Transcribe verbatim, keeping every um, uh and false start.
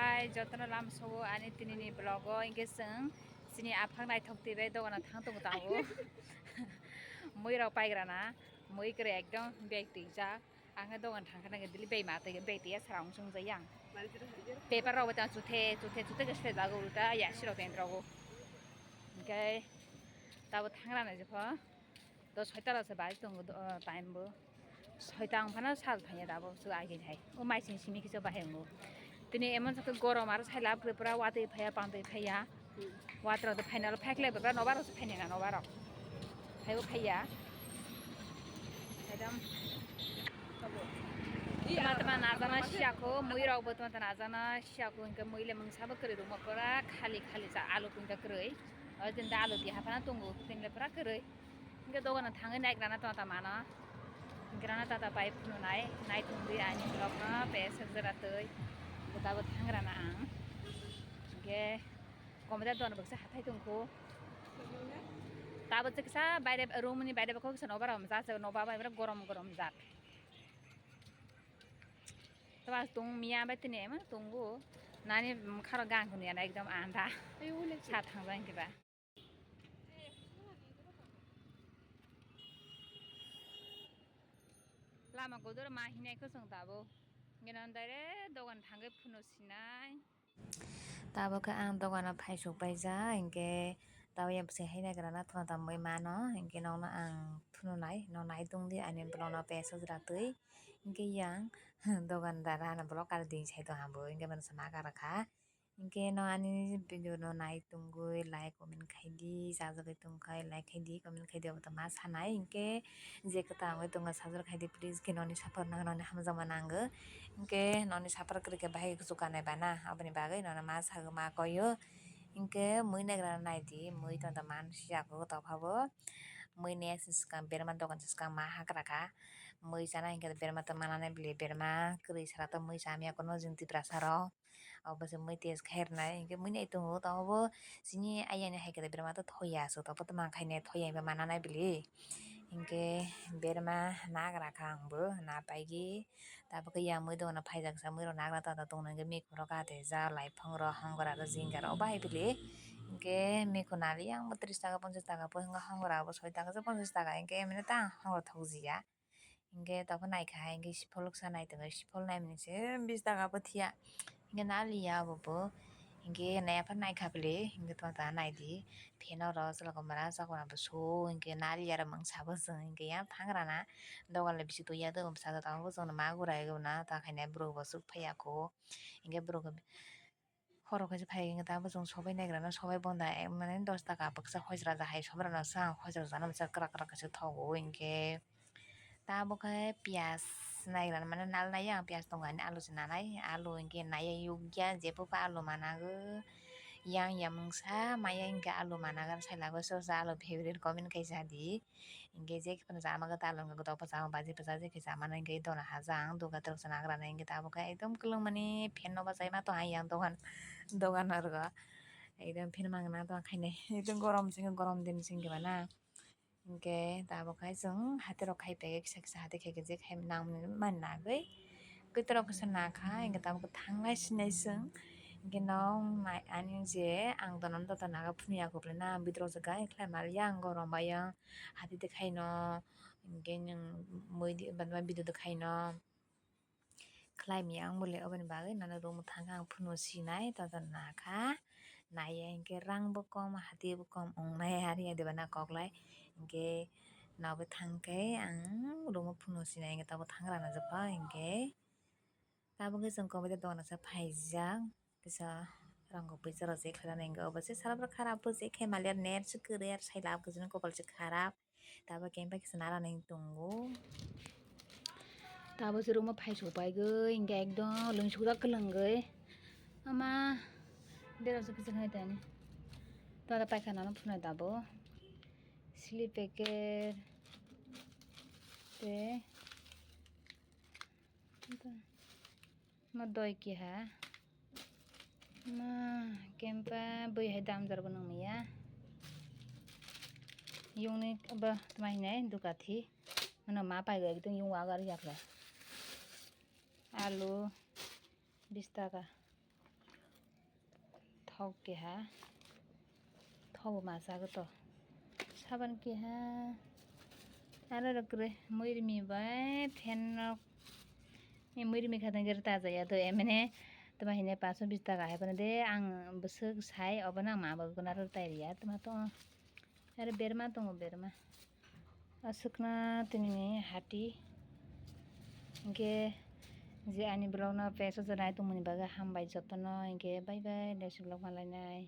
Hai, jotono lam sogo ani tinini vlog o, hinkhe chwng chini aphang naithok twi bai dogano thang tongo tabuk. Mui rok paigra na, mui kwrwi ekdom bag twijak. Ang khe dogan thang khe nang khe daily bag ma twi, bag twi ya sara wng chwng jai yang. Paper rok bo tang chuthe, chuthe, chuthe khe soi jago ulta yasi rok teng rogo. Hinkhe tabuk thang rana jepho. To soita rok se bai tongo, o, time bo. Soita wng phano sal thangya dabo, so agini hai. O mai sing simi kisa bahai wngo. Tini emon sakhe gorom aro sai lab kwrwi pura watwi phaiya, pantwi phaiya. Water rok to phaina aro phaiklai bebra nobar rok se phaina nobar rok. Phaibo phaiya. Ekdom. Tama tama najana siyako, mui rok bo tama tama najana siyako, hinkhe mui le mungsa bo kwrwi rwma pura khali khali sa alu kunta kwrwi. O din da alu tiha phana tongo, tin le pura kwrwi. Hinkhe dogano thangwi nai grana tata mano. Grana tata pai phunuknai, nai thungwi ani vlogno pesek jora twi. Bo tabuk thang rana ang. Hinkhe komodar dogano baksa hathai tongkho. Tabuk se kisa baire room ni baire bakho kisa nobar hamjak, se nobar bai gorom gorom jak. Tabuk tong miya bai tini ema tongo. Nani kharo gang khunu yana ekdom anda. Sa thangjak hinkhe ba. Lama kotor ma hinai khe chwng tabuk. Gana direct dogan thangwi phunuk sinai. Tabuk khe ang dogano phaisuk paijak, hinkhe tabuk yang bwsai hai nagra na thwna tamwi mano, hinkhe nokno ang phunuknai, nok nai tongdi ani vlogno pesok jora twi. Hinkhe yang dogandar ano vlog kar ding sai tong ha bo, hinkhe mano sama kar kha. Hinkhe no ani video no nai tongwi like comment khai di, sajagwi tongkha like khai di, comment khai di, obo to ma sanai. Hinkhe je kwtal wngwi tongkha sajagwi khai di, please khe noni support nang noni hamjakma nango. Hinkhe noni support kwrwi khe bahai kuchuk kanai bana, aboni bagwi nono ma sagwi ma koyo. Hinkhe mui nagra nai di, mui tongda man siya kok topha bo. Mui ne swkang berma dogan swkang ma hagra kha. Mui chana hinkhe berma to mananai bili, berma kwrwi sara to mui chamya kono jing Tiprasa rok. Obo se mui test khairnai, hinkhe mui nai tongo, tongo bo chini ayani hai khe berma to thoya aswk, tabuk to mankhainai thoya hinba mananai bili. Hinkhe berma nagra kha ang bo, na paigwi. Tabuk khe yang mui dogano phaijak sa, mui rok nagra tata tongno hinkhe mikhu rok kate ja, laiphang rok, hongra rok, jinga rok, obo hai bili. Hinkhe mikhu nali yang bo tris taka, ponchas taka, bo hinkhe hongra bo soi taka, ponchas taka, hinkhe emini tang hongra thokjia. Hinkhe tabuk naikha, hinkhe siphol kisa naitongo, siphol naimani se bis taka bo thiya. Hinkhe naliya abo bo. Hinkhe naiya phano naikha bile, hinkhe tongtha naidi. Pheno rw chwla komora chakma bo su, hinkhe naliya aro mungsa bo chwng, hinkhe yang phangrana dogan le bisi tuya do, bwsajak tongo bo chwngno ma gurai gana ta khainai borok bo chuk phaiya kho. Hinkhe borok Horo khe phai wngkha tabuk chwng sobai naigrano sobai bonda, eh, mane dos taka bwksa hojra da hai sobrano chwng hojra jana bwsa kwrak kwrak khe thogo hinkhe. Tabuk khe piyaj naigrano mane nal nai ang, piyaj tongo ani alu se nanai, alu hinkhe naiya yukya jephru alu manago yang ya mungsa maya hinkhe alu manago sai lago sosa alu favorite comment khe jadi. Hinkhe je phano chama kwtal wngkha, kwtal bwsa baji bwsa je khe chamano hinkhe dono haja ang duga twrwksa nagrana hinkhe tabuk khe ekdom kwlwngmani fan no bachai ma tong yang dogan, dogan arwgo ekdom fan mangna tong khainai ekdom gorom singkhe gorom din singkhe bana. Hinkhe tabuk khe chwng hati rok khai pegwi kisa kisa hati khai je khai nang mani nagwi. Kwtwrok kisa nakha, hinkhe tabuk thangnai sinai chwng. Hinkhe nok nai ani je ang dono doto naga phunui ya khe na bidrok se gai khlai maliya ang gorom bai ang hati de khaino, hinkhe nwng mui di bana video de khaino khlai maya ang bole oboni bagwi nano room thangkha ang phunui sinai doto nakha. Naiya hinkhe rang bo kom hati bo kom wngnai ari ya de bana koklai hinkhe. Nabo thangkhe ang room o phunuk sinai hinkhe tabuk thangrana jepho hinkhe. Tabuk khe chwng komoi dogan se phaijak, kisa rang bo pui chara se khlai rani hinkhe obo se sara bwrwi khara bo se khe maliya net se kwrwi aro sai lab kwchwng kopal se kharap. Tabuk khe bai kisa nara nai tongo. Tabuk se room o phai sok pai gwi hinkhe ekdom lungsuk jak kwlwng gwi ama berajak kisa khai tani. Tabuk paikha nano phunai tabuk. Chili packet tei ma doi keha ma kempa bui hai damjar bo nang maya. Yungni ba tma hinai dukathi mano ma paigo ekdom yung wagar yakle alu bis taka. Kok keha thobo ma chago to. Saban keha aro rok kwrwi muirimi bai fan rok ni muirimi khatang gere ta jaya to emene tama hine paso bis taka hai pano de ang bwswk sai obo nang ma bo gwnaro tai riya tama to aro berma tongo berma aswkna tini ni hati hinkhe je ani vlog no peso janai tongmani bagwi hambai jotono hinkhe bye bye next vlog malainai.